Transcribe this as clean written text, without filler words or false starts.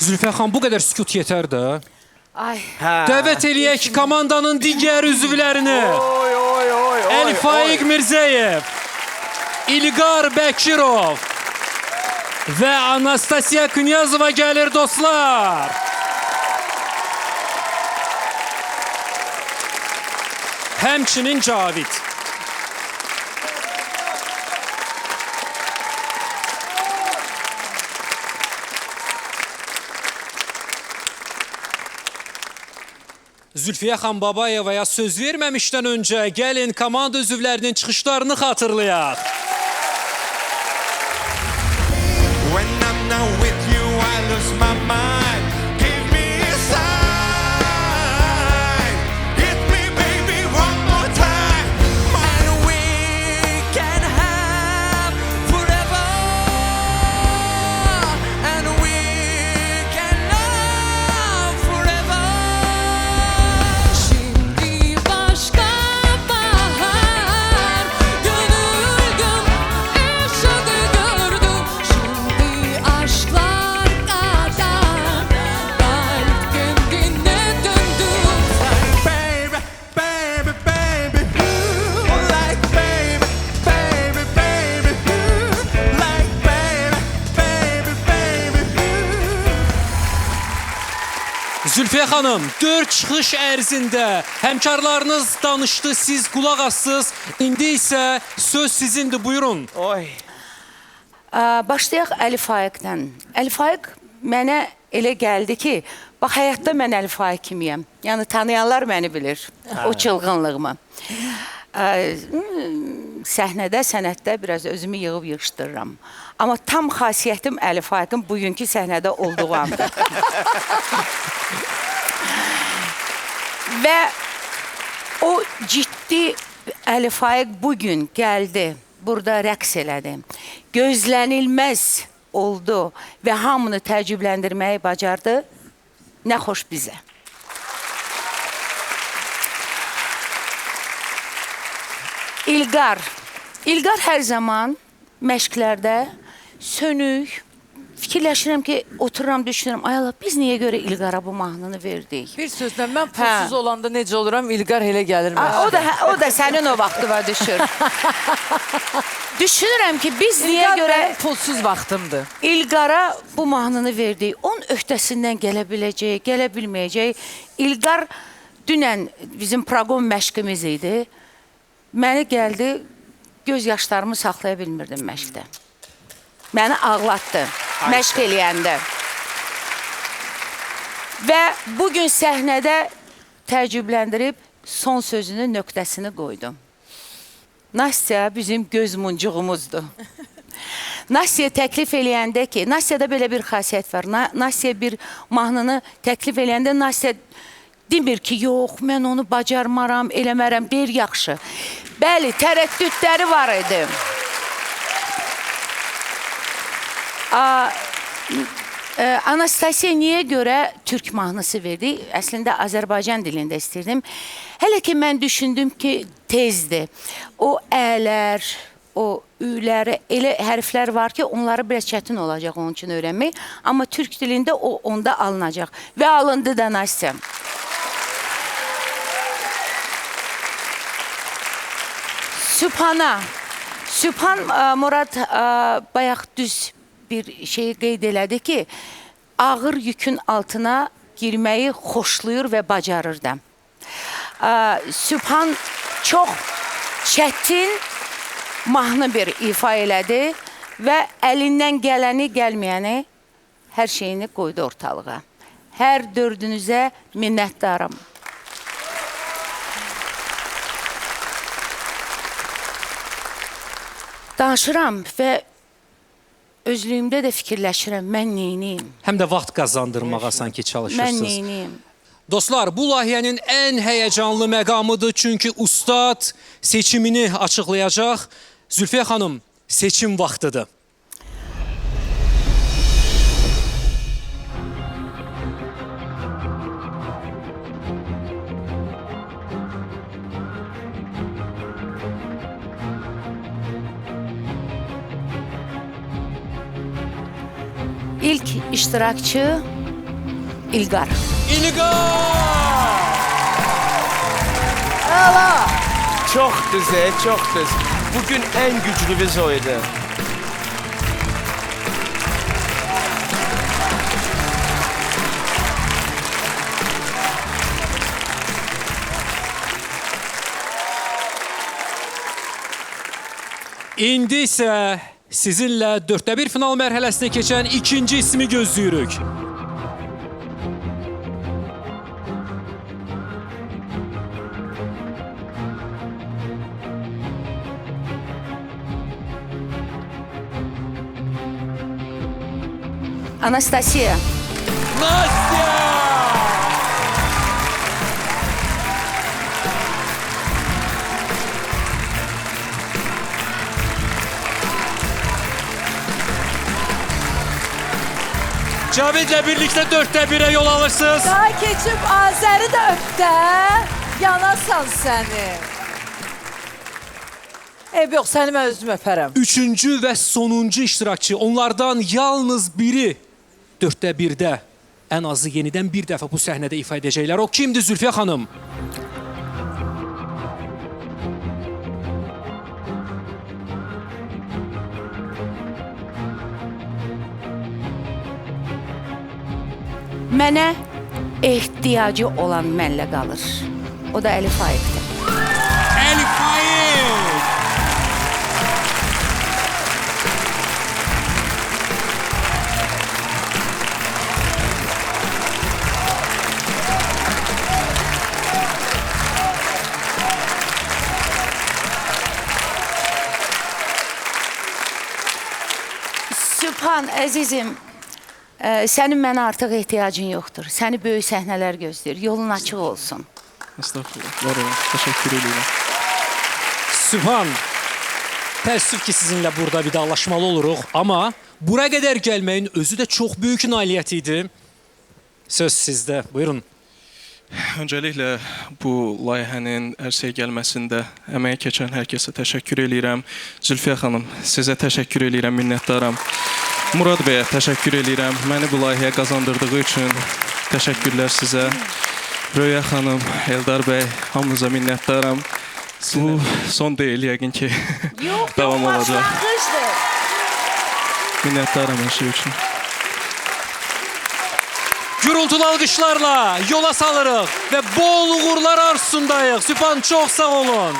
Zülfiyə xan, bu qədər sükut yetər də. Ay. Hə. Dəvət eləyək komandanın digər üzvlərini. Oy, oy, oy, oy. Əlifaiq Mirzəyev, İlqar Bəkirov və Anastasiya Knyazova gəlir dostlar. Həmçinin Cavid. Zülfiyə xan Babayevaya söz verməmişdən öncə gəlin komanda üzvlərinin çıxışlarını xatırlayaq. When I'm not with you, I lose my mind. Give me a sign. Hit me, baby, one more time. And we can have forever. And we can love forever. Şimdi başka bahar, gönül gün ışığı gördüm. Şimdi aşklar kadar kalp kendine döndü. Baby, baby, baby, ooh, like baby, baby, baby, ooh, like baby, baby, baby, ooh. Zülfiyə xanım, 4 çıxış ərzində həmkarlarınız danışdı, siz qulaq assız. İndi isə söz sizindir, buyurun. Oy. Başlayaq Əli Faiqdən. Əli Faiq mənə elə gəldi ki, bax həyatda mən Əli Faiq kimiyəm. Yəni tanıyanlar məni bilir, o çılğınlığımı. Səhnədə, sənətdə biraz özümü yığıb yığışdırıram. Amma tam xasiyyətim Əli Faiqin bugünkü səhnədə olduğu andır. Və o ciddi Əli Faiq bugün gəldi, burada rəqs elədi. Gözlənilməz oldu və hamını təəccübləndirməyi bacardı. Nə xoş bizə. İlqar. İlqar hər zaman məşqlərdə sönük. Fikirləşirəm ki, otururam, düşünürəm, ay Allah, biz niyə görə İlqara bu mahnını verdik? Bir sözlə mən pulsuz olanda necə oluram, İlqar elə gəlir A, O da o da sənin o vaxtına düşür. Düşünürəm ki, biz niyə İlqar görə mənim pulsuz vaxtımdır. İlqara bu mahnını verdik? Onun öhdəsindən gələ biləcək, gələ bilməyəcək. İlqar dünən bizim proqon məşqimiz idi. Məni gəldi, göz yaşlarımı saxlaya bilmirdim məşqdə. Məni ağlatdı məşq eləyəndə. Və bugün səhnədə təəccübləndirib son sözünün nöqtəsini qoydum. Nastya bizim göz muncuğumuzdur. Nastya təklif eləyəndə ki, Nastyada belə bir xasiyyət var. Nastya bir mahnını təklif eləyəndə Nastya demir ki, yox, mən onu bacarmaram, eləmərəm, deyir yaxşı. Bəli, tərəddüdləri var idi. Anastasiya niyə görə türk mahnısı verdi? Əslində Azərbaycan dilində istirdim. Hələ ki mən düşündüm ki, tezdir. O ələr, o ülər, elə hərflər var ki, onları biraz çətin olacaq onun üçün öyrənmək. Amma türk dilində o onda alınacaq. Və alındı da Nastya. Sübhana. Sübhan Murad bayaq düz bir şeyi qeyd elədi ki, ağır yükün altına girməyi xoşlayır və bacarır da. Sübhan çox çətin mahnı bir ifa elədi və əlindən gələni, gəlməyəni hər şeyini qoydu ortalığa. Hər dördünüzə minnətdaram. Danışıram və özlüyümdə də fikirləşirəm, mən neyniyim? Həm də vaxt qazandırmağa sanki Mən çalışırsınız. neyniyim? Dostlar, bu layihənin ən həyəcanlı məqamıdır, çünki ustad seçimini açıqlayacaq. Zülfiyə xanım, seçim vaxtıdır. İlk iştirakçı İlqar. İlqar! Əla! Çox düz, çox düz. Bugün ən güclümüz o idi. İndi isə sizinlə dörddə bir final mərhələsinə keçən ikinci ismi gözləyirik. Anastasiya. Nastya! Cavidlə birlikdə dörddə birə yol alırsınız. Daha keçib Azəri də öp də, yanasan səni. Eyb yox, səni mən özüm öpərəm. Üçüncü və sonuncu iştirakçı, onlardan yalnız biri dörddə birdə ən azı yenidən bir dəfə bu səhnədə ifa edəcəklər. O kimdir Zülfiyə xanım? Mənə ehtiyacı olan mənlə qalır. O da Əli Faiqdir. Əli Faiq! Sübhan, əzizim, sənin mənə artıq ehtiyacın yoxdur. Səni böyük səhnələr gözləyir. Yolun açıq olsun. Estağfurullah. Var olun. Təşəkkür edirəm. Sübhan, təəssüf ki sizinlə burada vidalaşmalı oluruq, amma bura qədər gəlməyin özü də çox böyük nailiyyət idi. Söz sizdə, buyurun. Öncəliklə bu layihənin ərsəyə gəlməsində əməyi keçən hər kəsə təşəkkür eləyirəm. Zülfiyə xanım, sizə təşəkkür eləyirəm, minnətdaram. Murad bəyə təşəkkür eləyirəm. Məni bu layihəyə qazandırdığı üçün təşəkkürlər sizə. Röya xanım, Eldar bəy, hamınıza minnətdaram. Bu son deyil yəqin ki. Yox, Davam olacaq. Başlanğıcdır. Minnətdaram hər şey üçün. Gürültülü alqışlarla yola salırıq və bol uğurlar arzusundayıq. Sübhan, çox sağ olun.